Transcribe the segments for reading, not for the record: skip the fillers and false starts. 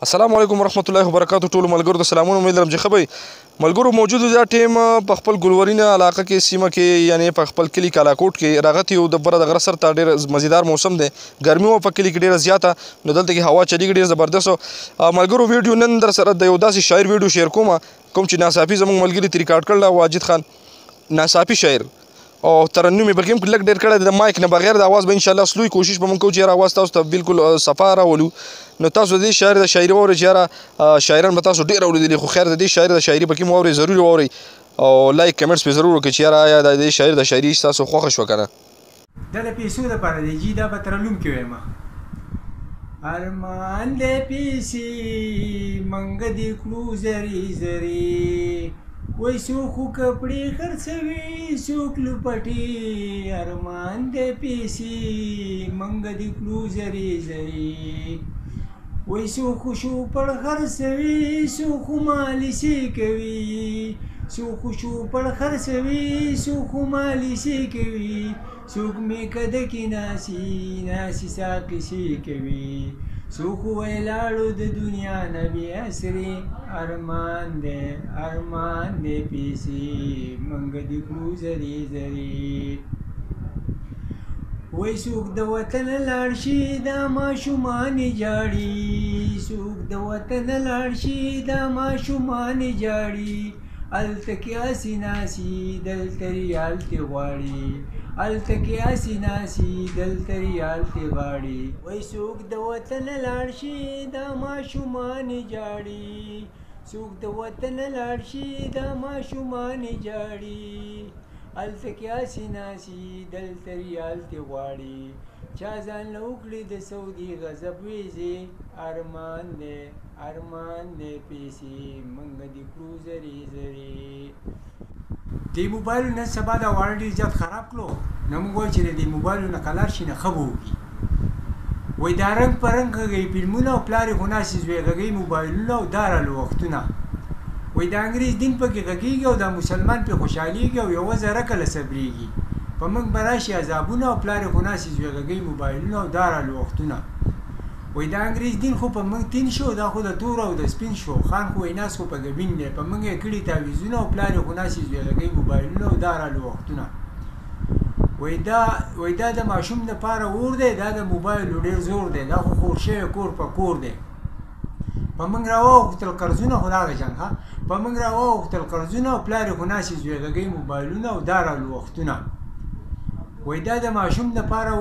السلام علیکم ورحمت الله وبرکاتو. ټول ملګرو ته سلامونه، امید لرم چې ښه به وئ. ملګرو موجود دا ټیم په خپل ګلورینه علاقه کې، سیمه کې، یعنی په خپل کلي کالاکوټ کې راغتی یو د بره د غره سر ته. ډېر مزیدار موسم دی، ګرمي وه په کلي کې ډېره زیاته، نو دلته کې هوا چلیږي ډېر زبردست. ملګرو ویډیو نن در سره د یو داسې شاعر ویډیو شیر کوم کوم چې ناڅاپي زموږ ملګري ترې ریکارډ کړل، واجد خان ناڅاپي شاعر او ترنم یې پکې هم لږ ډېر کړی. د مایک نه بغیر د اواز به انشاءالله سلوی کوشش به مونږ کوو چې یاره اواز تاسو ته بالکل صفا راولو. نو تاسو د دې شاعر د شاعري واورئ چې یاره شاعران به تاسو ډېر اورېدلي، خو خیر د دې شاعر د شاعري پکې مو واورئ، ضرور واورئ او لایک کمنټس پرې ضرور وکړئ چې یاره آیا د دې شاعر د شاعري ستاسو خوښه شوه که نه. دا د پیسو دپاره دی جي، دا به ترلوم کې وایم. ارمان دی پیسې منګ دې کړو زرې زرې، وای څوک خو کپړې خرڅوي څوک لوپټې، ارمان دی پیسې منګ دې کړو زرې زرې، وای څوک خو شوپړ خرڅوي څوک خو مالشي کوي، څوک خو شوپړ خرڅوي څوک خو مالشي کوي، څوک مې کده کې ناسي ناسي سا قصې کوي، څوک خو وای لاړو د دنیا نه بې اسرې، ارمان دی ارمان دی پیسې منګ دې کړو زرې زرې. وای څوک د وطن لاړ شي دا ماشومان ژاړي، څوک د وطن لاړ شي دا ماشومان ژاړي، هلته کې هسې ناسي دلته ریال ترې غواړي، هلته کې هسې ناسي دلته ریال ترې غواړي. وای څوک د وطن لاړ شي دا ماشومان ژاړي، څوک د وطن لاړ شي دا ماشومان ژاړي، هلته کې هسې ناسي دلته ریال ترې غواړي، چا ځان له وکړي د سعودي غضب ویزې، ارمان دی ارمان دی پیسې منګ دې کړو زرې زرې. دې موبایلو نن سبا دا واړه ډېر زیات خراب کړو، نو موږ وایو چې د دې موبایلو نه قلار شي نه ښه به وکړي. وایي دا رنګ په رنګ غږوي فلمونه او پلار یې خو ناستې زوی غږوي موبایلونه او دا رالو وختونه. وایي دا انګریز دین پکې غږېږي او دا مسلمان پرې خوشحالېږي او یوه ذره کله صبرېږي، په موږ به راشي عذابونه او پلار یې خو ناستې زوی غږوي موبایلونه او دا رالو وختونه. وایي دا انګریز دین خو په موږ تین شو، دا خو د تور او د سپین شو، خان خو وایي ناست خو په ګبین دی، په موږ یې کړي تعویذونه او پلار یې خو ناستې زوی غږوي موبایلونه او دا رالو وختونه. وایي دا د ماشوم دپاره اور دی، دا د موبایلو ډېر زور دی، دا خو خور شوی کور په کور دی، په موږ راواوښتل قرضونه خو دغه شان ښه، په موږ راواوښتل قرضونه او پلار یې خو ناستې زوی غږوي موبایلونه او دا رالو وختونه. وایي دا د ماشوم دپاره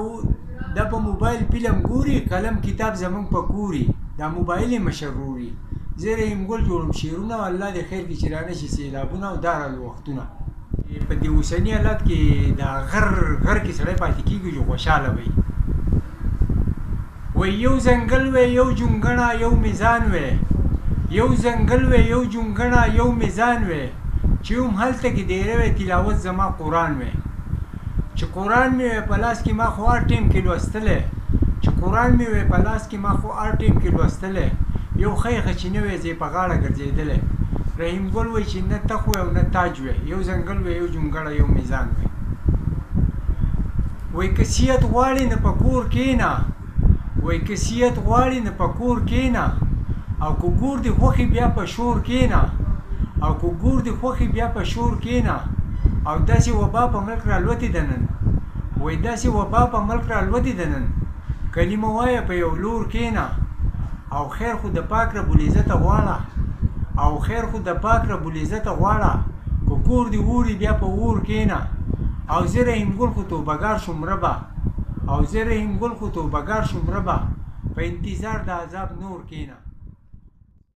دا په موبایل فلم ګوري، قلم کتاب زمونږ په کوري، دا موبایل یې مشروري، زه رحیم ګل جوړوم شعرونه او الله دې خیر کړي چې رانه شي سیلابونه او دا رالو وختونه. په دې اوسني حالت کې دا غر غر کې سړی پاتې کېږي چې خوشحاله وي. وایي یو ځنګل وی یو جونګړه یو میزان وی، یو ځنګل وی یو جونګړه یو میزان وی، چې هم هلته کې دیره وی تلاوت زما قرآن وی، چې قرآن مې وی په لاس کې ما خو هر ټیم کې لوستلی، چې قرآن مې وی په لاس کې ما خو هر ټیم کې لوستلی، یو ښه یې چې نه وی زه په غاړه ګرځېدلی. رحیم ګل وایي چې نه تخ وی او نه تاج وی، یو ځنګل وی یو جونګړه یو میزان وی. وایي که صحت غواړې نه په کور کښېنه، وایي که صحت غواړې نه په کور کښېنه، او که ګور دې خوښي بیا په شور کښېنه، او که ګور دې خوښي بیا په شور کښېنه، او داسې وبا په ملک رالوتې ده نن، وایي داسې وبا په ملک رالوتې ده نن، کلمه وایه په یو لور کښېنه، او خیر خو د پاک رب العزته غواړه، او خیر خو د پاک رب العزته غواړه، که کور دې اوري بیا په اور کښېنه، او زه رحیم ګل خو توبهګار شوم ربه، او زه رحیم ګل خو توبهګار شوم ربه، په انتظار د عذاب نور کښېنه.